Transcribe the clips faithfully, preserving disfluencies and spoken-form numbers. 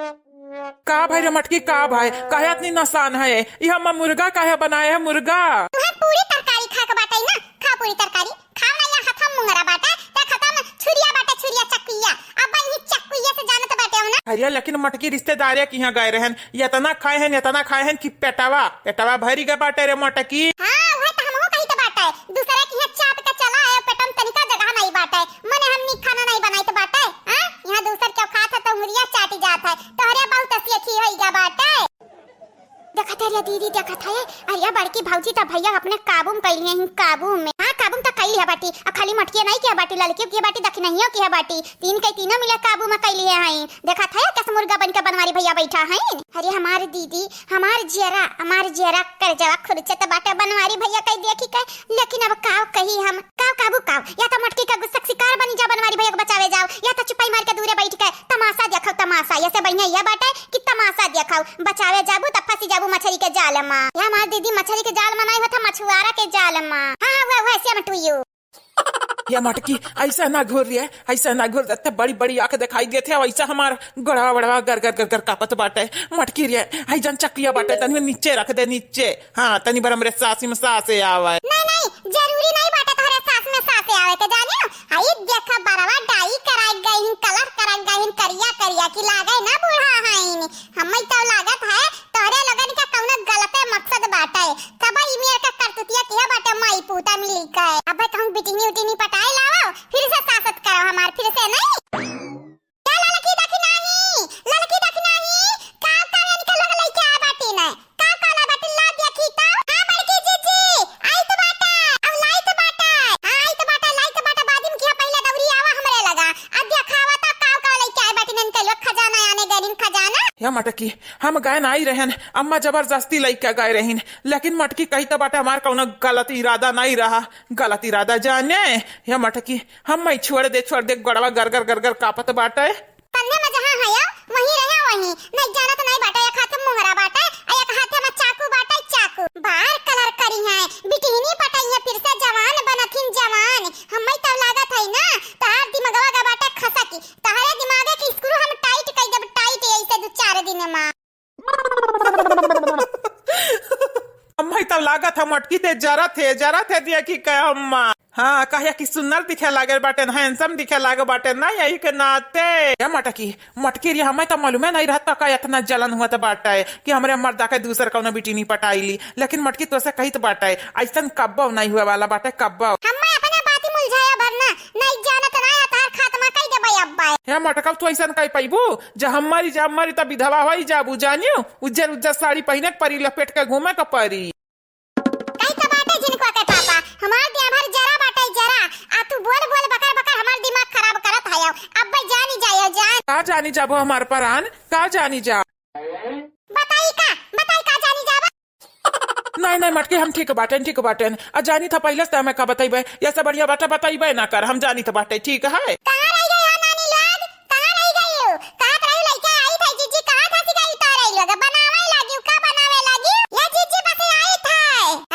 का भाई रे मटकी, का भाई, काहे इतनी नसान है? ई हम मुर्गा काहे बनाए है, मुर्गा? तुहे पूरी तरकारी खाए के बाटे ना, खा पूरी तरकारी, खाओ ना, यहाँ हथवा मुंगरा बाटे, ते खतम छुरिया बाटे, छुरिया चकुइया, अब ई चकुइया से जानत बाटे हो ना। अरे लेकिन मटकी रिश्तेदारे के यहाँ गए रहन, इतना खाए हन, इतना खाए हन कि पेटवा, पेटवा भरी गए बाटे रे मटकी। हाँ, वह तो हमहू कही तो बाटे, दूसरे के यहाँ चाट के चला आए, पेटम तनिका जगह नहीं बाटे, मने हमनी खाना नहीं बनाइत बाटे, हाँ? यहाँ दूसर के खात है तो उंगलिया चाटी जात है, तोहरे बहुत सीखी होई गा बाटे। देखत है रे दीदी, देखत है, अरे बड़की भौजी त भैया अपने काबू में कैली हैं, काबू में। हाँ, काबू में त कैली है बाटी, आ खाली मटकिया नहीं किया बाटी, ललकियो किया बाटी, दखिनहियो किया बाटी, तीन के तीनों मिला काबू में कैली है। देखत है, कैसे मुर्गा बन के बनवारी भैया बैठा है। अरे हमार दीदी, हमार जियरा, हमार जियरा करजवा खुरचत बाटे बनवारी भैया कई देखी के, लेकिन अब काव कही हम, काव काबू काव, या तो मटकी का गुस्सा शिकार बनी जा बनवारी भैया के बचावे जाओ, या तो चुपाई मार के दूरे बैठ के तमाशा देखो तमाशा। ऐसे बढ़िया यह बाटे कि तमाशा देखो, बचावे जाबू त फंसी जाबू मछरी के जाल मा। या हमार दीदी मछरी के जाल मा नहीं होता, मछुआरा के जाल मा। हाँ, हाँ, वह, वह, same to you। या मटकी, ऐसा ना घूर रे, ऐसा ना घूर, इतने बड़ी बड़ी आँख दिखाई देते, ऐसा हमार गड़वा वड़वा गर गर गर गर कापत बाटे। मटकी रे, आई जन चकिया बाटे, तनी नीचे रख दे, नीचे। हाँ, तनी बर हमरे सासी में सासे आवे। नहीं, नहीं, जरूरी नहीं बाटे तोहरे सास में सासे आवे के, जानियो। आई देखा बरवा डाई कराई गई हिन, कलर कराई गई हिन, करिया करिया की लागे ना बूढ़ा हईन। हम्मे तो लागत है तोहरे लोगन के कौनो गलते मकसद बाटे। सब ई मेर के करतुतिया किहे बाटे माई पूता मिल के। अबे कहूँ बिटिनी उटिनी पटाए लाओ, फिर से सासत करो हमार, फिर से नहीं। का ललकी देखी नाही, ललकी देखी नाही, का का इनके लोग लइके आ बाटी न, का काला बाटी ला देखी तो। हाँ बड़की जीजी, आई तो बाटा, अब लाई तो बाटा, हाँ आई तो बाटा, लाई तो बाटा, बाजिन किहा पहिले दौरी आवा हमरे लगा, अब देखावा तो का का लइके आए बाटी न इनके लोग खजाना आने गए दिन खजाना। या मटकी, हम गए नाई रहन, अम्मा जबरदस्ती लइके गए रहिन, लेकिन मटकी कही तो बाटे हमार कौनो गलत इरादा नहीं रहा, गलत इरादा जाने। या मटकी, हम मैं छोड़ दे, छोड़ दे, गड़वा गर गर गर गर कापत बाटे। तन्ने में जहाँ हया, वहीं रहा वहीं। नहीं जानत नहीं बाटे, एक हाथे मुंगरा बाटे, आ एक हाथे में चाकू बाटे, चाकू। बार कलर करी है, बिटिहनी पटाई है, फिर से जवान बनथिन जवान। हम्मे तब लागत है ना, तहार दिमगवा गा बाटे खसकी। तहरे दिमागे के स्क्रू हम टाइट कई देब, टाइट ऐसे दो चार दिन में। अम्मा, ई तब लागत है मटकी ते जरत है, जरत है, देखी के अम्मा। हाँ, कहे कि सुन्नर दिखे लागल बाटे, handsome दिखे लागल बाटे ना, यही के नाते। या मटकी, मटकी रे, हमें तो मालूमे नहीं रहत का इतना जलन हुआ त बाटे कि हमरे मर्दा के दूसर कौनो बिटिनी पटाई ली, लेकिन मटकी तोसे कहित बाटे, ऐसन कब्बो नहीं हुए वाला बाटे, कब्बो। हम्मे अपने बाती मुलझाया भर ना, नहीं जानत ना है, तार खात्मा कई देबै अब्बा। हे मटकब, तू ऐसन कई पैबू? जब हम मरी, जब हम मरी, तब विधवा होई जाबू, जानियो? उज्जर उज्जर साड़ी पहिने के परी, लपेट के घूमे के परी। कई तो बाटे जिनको के पापा, हमार देह भर जरा बाटे जरा, आ तू बोल बोल बकर बकर हमार दिमाग खराब करत हयो। अब्बे जानी जायो जान। का जानी जाबो हमार परान, का जानी जा? बताई का, बताई का जानी जाबो? नहीं, नहीं, मटकी, हम ठीक बाटेन, ठीक बाटेन। आ जानी था पहिले से हमें का बतइबे, ये सब बढ़िया बाटे बतइबे ना कर, हम जानी था बाटे, ठीक है। कहाँ रह गई हो नानी लोग? कहाँ रह गई हो? कहत रही लइका आई था, जीजी कहाँ था सिखाई तो रही लोग, बनावे लागी, का बनावे लागी? ये जीजी बस आई था।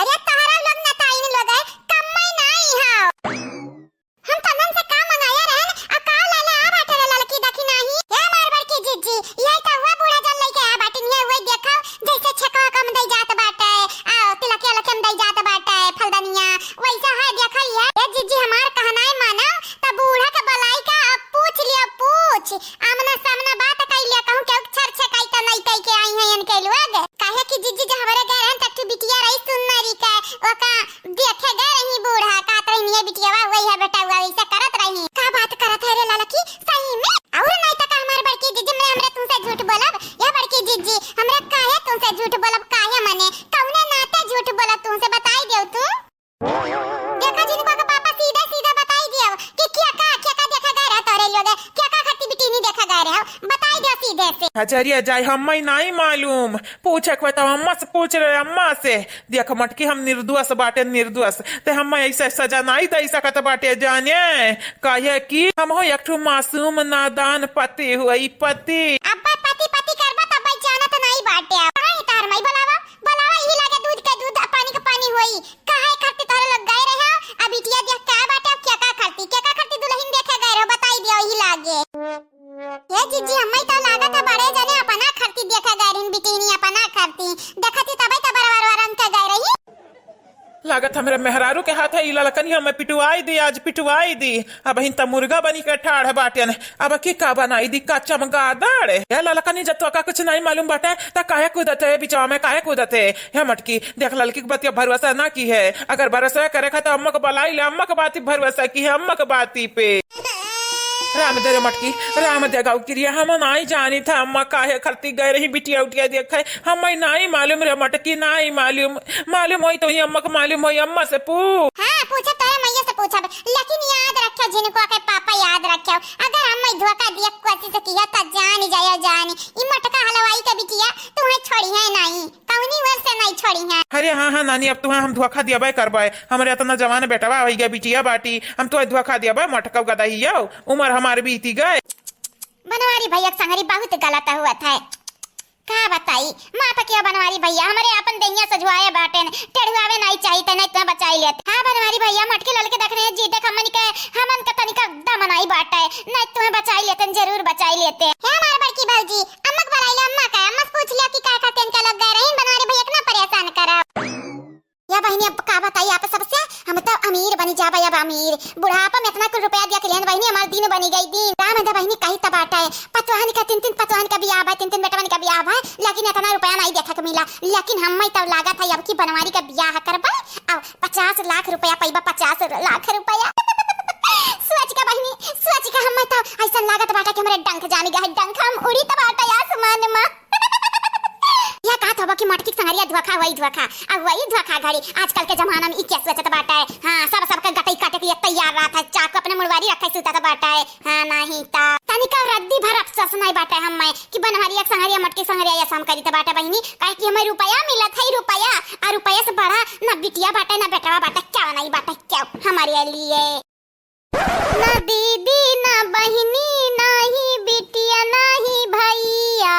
अरे तोहरा लोग न ताइन लोग है, कम्मे नहीं हो। हम तनन से का मंगाया रहन, आ का लाले आ बाटे रे ललकी देखी नाही? ए मार बड़की जीजी, ये का हुआ बूढ़ा जन लइके आ बाटिन, ये हुए देखो, जैसे छेकवा कम दई जात बाटे, आ तिलकिया लखन दई जात बाटे, फलदनिया, वैसा है देखो ये। ए जीजी हमार कहनाए मानो, त बूढ़ा के बलाई का अब पूछ लियो, पूछ। आमना सामना बात कई लियो, कहूँ केहू छर छकाई त नहीं कई के आई हैं इनके लोग। काहे कि जीजी जो हमरे घर हैं, त तू बिटिया रही सुन्नरी के, ओका देखे गए रही बूढ़ा, कहत रही, "निये बिटियावा, वही है बेटउवा, वैसे करत रही।" का बात करत है रे ललकी, सही में? और नहीं तो का हमार बड़की जीजी, मैं हमरे तुमसे झूठ बोलब? या बड़की जीजी, हमरे काहे तुमसे झूठ बोलब? काहे मने? कौने नाते झूठ बोलब तुमसे, बताई देव तू? देखा जिनको के पापा सीधे सीधे बताई दियो कि क्या का, क्या का देखा गए रहा तोरे लोगे, क्या का खाती बिटिनी देखा गए रहे हो, बताई दियो सीधे से। हजरिया जाए, हमें नहीं मालूम, पूछे के तो अम्मा से पूछ रहे, अम्मा से। देख मटकी, हम निर्दोष बाटे, निर्दोष। ते हम ऐसे सजा नाई दे सकत बाटे, जाने। काहे कि हम हो एक ठो मासूम नादान पति हुई, पति। अब्बा पति, पति करबा तब जानत नाई बाटे। कहाँ है तार माई? बुलावा, बुलावा, यही लागे दूध के दूध, पानी के पानी होई। काहे खातिर तोहरे लोग गए रहे हो? अब बिटिया देख के आए बाटे, अब क्या का खातिर, क्या का खातिर दुल्हन देखे गए रहो, बताई दियो, यही लागे। हे जीजी, हम्मे तो लागत है बड़े जने अगत हमरे मेहरारू के हाथ है, ई ललकनी हमें पिटवाई दी, आज पिटवाई दी। अबहिन त मुर्गा बनी के ठाढ़ बाटेन, अब की का बनाई दी, का चमगादड़? ए ललकनी, जब तोका कुछ नहीं मालूम बाटे, त काहे कूदत है बिचवा में, काहे कूदत है? हे मटकी, देख ललकी के बतिया भरोसा ना किहे, अगर भरोसा करे खा त अम्मा के बलाई ले, अम्मा के बाती भरोसा किहे, अम्मा के बाती पे। राम दे रे मटकी, राम दे गौ किरिया, हम नाई जानी था अम्मा काहे खरती गए रही बिटिया उटिया देखे, हमें नाई मालूम रे मटकी, नाई मालूम, मालूम होई तो ही अम्मा के मालूम होई, अम्मा से पूछ। हाँ, पूछब तोरे मैया से पूछब, लेकिन याद रखे झिनको के पापा याद रखे, अगर हमें धोखा दिए कोशिश किया त जानी जायो जानी, ई मटका हलवाई के बिटिया तुम्हें छोड़ी है नहीं। कौनी ओर से नहीं छोड़ी है। अरे हाँ, हाँ नानी, अब तुहा हम धोखा दियाबे करबे। हमरे इतना जवान बेटवा होइ गया, बिटिया बाटी, हम तुहा धोखा दियाबे, मटकौ गदहियो, उमर हमार बीती गए। बनवारी भैया के संगरी बहुत गलत हुआ था। का बताई, माफ किया बनवारी भैया, हमरे अपन देहिया सजुआए बाटेन, टेढ़ुआवे नहीं चाहिए, नहीं तुम्हें बचाई लेते। हाँ बनवारी भैया, मटके ललके देख रहे हैं जी, देख हमन के, हमन का तनिका दम नहीं बाटे, नहीं तुम्हें बचाई लेते, जरूर बचाई लेते। हे हमार बड़की भौजी, अम्मा के बुलाई ले, अम्मा का, अम्मा से पूछ लिया कि का खातिर इनका लोग गए रही, बनवारी भैया इतना परेशान करा। या बहिनी, अब का बताई आप सबसे, हम तो अमीर बनी जाबे, अब अमीर। बुढ़ापा में इतना कुल रुपया दिया के लेन बहिनी, हमार दिन बनी गई दिन। राम दे बहिनी, कही त बाटे, पतवाहन का तीन तीन पतवाहन का बियाह बा, तीन तीन बेटवन का बियाह बा, लेकिन इतना रुपया नहीं देखा के मिला। लेकिन हमें तब लागत है अब की बनवारी का बियाह करबे, अब पचास लाख रुपया पैबा, पचास लाख रुपया। सोच का बहिनी, सोच का हमें तो ऐसा लागत बाटे कि हमरे डंक जामी गए, डंक हम उड़ी त बाटे आसमान में। या कहत हबो कि मटकी के संगरिया धोखा, वही धोखा, अब वही धोखा घड़ी। आजकल के जमाना में ई क्या सोचत बाटे? हाँ, सब सबके गटई काटे के लिए तैयार रहत है, चाकू अपने मुड़वारी रखे सुतत बाटे। हाँ, नहीं त तनिका रद्दी भर अफसोस नहीं बाटे हमें कि बनहरिया के संगरिया, मटकी के संगरिया ये सब करी त बाटे बहिनी, काहे कि हमें रुपया मिलत है, रुपया, और रुपया से बड़ा ना बिटिया बाटे, ना बेटवा बाटे, क्या नहीं बाटे, क्या हमारे लिए। ना दीदी, ना बहिनी, ना ही बिटिया, ना ही भैया,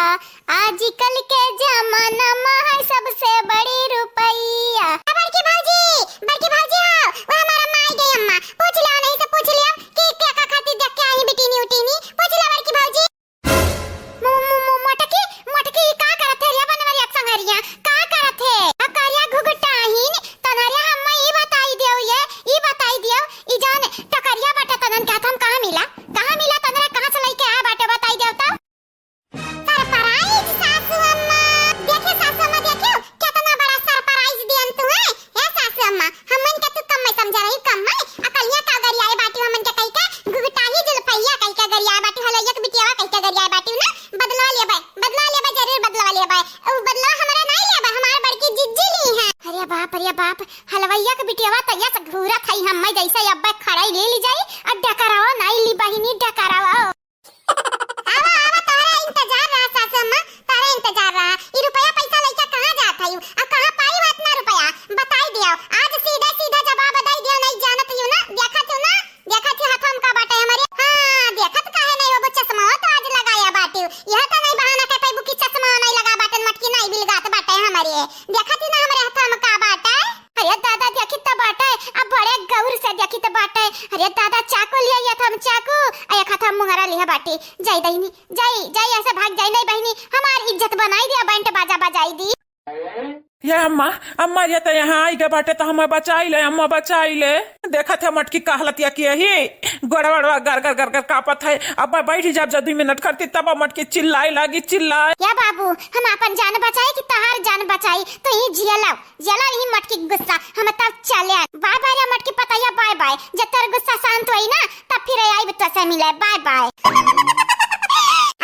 आजकल के जमाना में है सबसे बड़ी रुपैया। ए बड़की भौजी, बड़की भौजी हो, वो हमारा माई गई अम्मा, पूछ लियो, नहीं से पूछ लियो कि के का खातिर देख के आई बिटिनी उटिनी, पूछ लियो बड़की भौजी। मो-, मो-, मो-, मोटकी, मोटकी, ई का करत है रे बनवरिया के संगरिया? का करत है? आ करिया घुघटाहिन, तनहरिया हम्मा ई बताई देउ ये, ई बताई देउ, ई जौन टकरिया बाटे तनन के हाथ हम कहाँ मिला? कहाँ मिला तनरे, कहाँ से लइके आया बाटे बताई देउ त? सरप्राइज सासू अम्मा, देखे सासू अम्मा, देखे केतना बड़ा सरप्राइज दियन तू है। ए सासू अम्मा, हमन के तू कम्मे समझ रही, कम्मे। अकलिया का गरियाए बाटी हमन के कही के, घुघटाही जुल्फैया कही के गरियाए बाटी, हलैया के बिटियावा कही के गरियाए बाटी ना। बदलवा लेबे, बदलवा लेबे, जरूर बदलवा लेबे। उ बदलवा हमरा नहीं लेबे, हमार बड़की जिज्जी ली है। अरे बाप, अरे बाप, हलवैया के बिटियावा तैया से घूरत है, हम्मे जैसे अब्बे खड़ाई ले ली जाई, और डकरावा नहीं ली बहिनी, डकरावा। आवा, आवा, तोहरा इंतजार रहा सासू अम्मा, तोहरा इंतजार रहा। ई रुपया पैसा लइके कहाँ जात हयू? आ कहाँ पाई इतना रुपया? बताई दियो। आज सीधा सीधा जवाब दई दियो, नहीं जानत हयू ना, देखत हयू ना, देखत हयू हाथवा में का बाटे हमरे। हाँ, देखत काहे नहीं हो, चश्मा तो आज लगाया बाटे। यह तो नहीं बहाना कह पैबू कि चश्मा नहीं लगा बाटे, मटकी नहीं बिलगात बाटे हमरे। देखत हयू ना हमरे हाथवा में का बाटे। अरे दादा, देखी त बाटे, अब बड़े गौर से देखी त बाटे। अरे दादा, चाकू लिया, ये हम चाकू, आ एक हाथ हम मुंगरा लिया बाटे। जाई दहिनी, जाई, जाई, ऐसे भाग जाई, नहीं बहिनी, हमार इज्जत बनाई दिया, बैंड बाजा बजाई दी। ये अम्मा, अम्मा, ये तो यहाँ आई गए बाटे, तो हमें बचाई ले, अम्मा, बचाई ले। देखत है मटकी का हालत या कि यही गोड़वा, गोड़वा, गर, गर, गर, गर कांपत है। अब मैं बैठ जाब, जब दो मिनट करती, तब मटकी चिल्लाई लागी, चिल्लाई। या बाबू, हम अपन जान बचाई कि तहार जान बचाई, तो ही जिया लाओ। जला नहीं मटकी गुस्सा, हम तब चले आए। बाय बाय रे मटकी पतैया, बाय बाय। जब तोर गुस्सा शांत होई ना, तब फिर आइब तोसे मिले। Bye bye.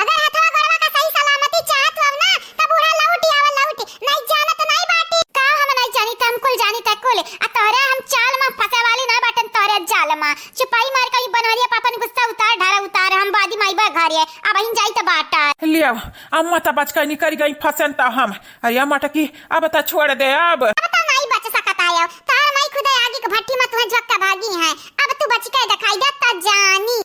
अगर हथवा गोड़वा का सही सलामती चाहत हो ना, तब बूढ़ा लौट आवा, लौट। नहीं जानत नहीं बाटी। का हम नहीं जानी, त हम कुल जानी त कुल। आ तोहरे हम चाल में फंसे वाली ना बाटन, तोहरे जाल में। चुपाई मार के ई बनवरिया पापन गुस्सा उतार, ढारा उतार, हम बादी माई बा घरे। अब हिन जाई त बाटा। लिया, अम्मा त बच के निकल गई फंसन त हम। अरे मटकी, अब त छोड़ दे अब। अब त नहीं बच सकत आयो, तार माई खुदे आगे के भट्टी में तुहे झोंक के भागी है। अब तू बच के दिखाई दे त जानी।